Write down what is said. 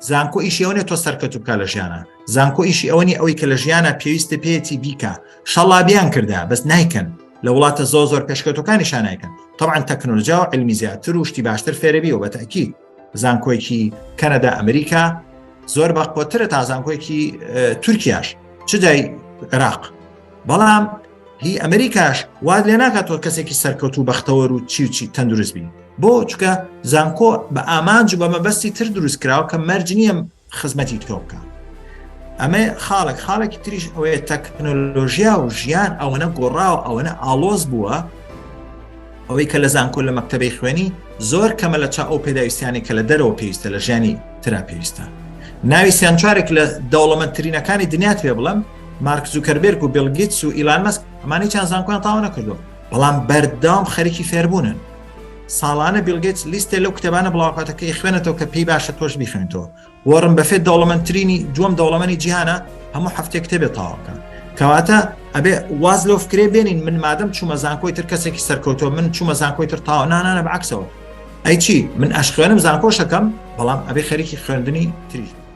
زانکۆ ئیشی ئەوە نیە تۆ سەرکەوتوو بکە لە ژیانە زانکۆ ئیشی ئەوە نیە ئەوەی کە لە ژیانە پێویستە پێیەتی بیکە شەڵابیان کردا بەس نایکەن لە وڵاتە زۆر زۆر پێشکەوتەکانی شانایکەن طبعا تەکنۆلۆژیا و علمی زیاتر و شتی باشتر فێرەبی و بەتەکی زانکۆیەکی کەنەدا ئەمریکا زۆر بەقوترە تا زانکۆیەکی تورکیاش چ جای عێراق بەڵام هی ئەمریکاش وات لێ ناکات تۆ کەسێکی سەرکەوتوو بەختەوەر و چی و چی تەندروست بی بۆ چکە زانکۆ بە ئامانج و بە مەبەستی تر دروست کراوە کە مەرج نییە خزمەتی تۆ بکە ئەمە خاڵێک خاڵێکی تریش ئەوەیە تەکنۆلۆژیا و ژیان ئەوەنە گۆڕاوە ئەوەنە ئاڵۆز بووە ئەوەی کە لە زانکۆ لە مەکتەبەی خوێنی زۆر کەمە لە چا ئەو پێداویستیانی کە لە دەرەوە پێویستە لە ژیانی ترا پێویستە ناوی سیان چوارێک لە دەوڵەمەندترینەکانی دنیات پێ بڵم مارک زوکەربێرگ و بیڵ گیتس و ئیلان مەسک ئەمانەی چیان زانکۆیان تاوا نەکردووە بەڵام بەردەوام خەریکی فێربوونن ساڵانە بیڵ گیتس لیستێ لەو کتێبانە بڵاوکاتە کە خوێنێتەوە کە پێی باشە تۆش بیخوێنیتەوە وۆڕن بەفێت دەوڵەمەندترینی دووەم دەوڵەمەنی جیهانە هەموو هەفتەیە کتێبێ تەواوکە کەواتە ئەبێ واز لەو فکرێ بێنین من مادەم چوومە زانکۆی تر کەسێکی سەرکەوتووە من چوومە زانکۆی تر تاوە نانانە بەعکسەوە ئەی چی من ئەشخوێنم زانکۆشەکەم بەڵام ئەبێ خەریکی خوێندنی تریش بم.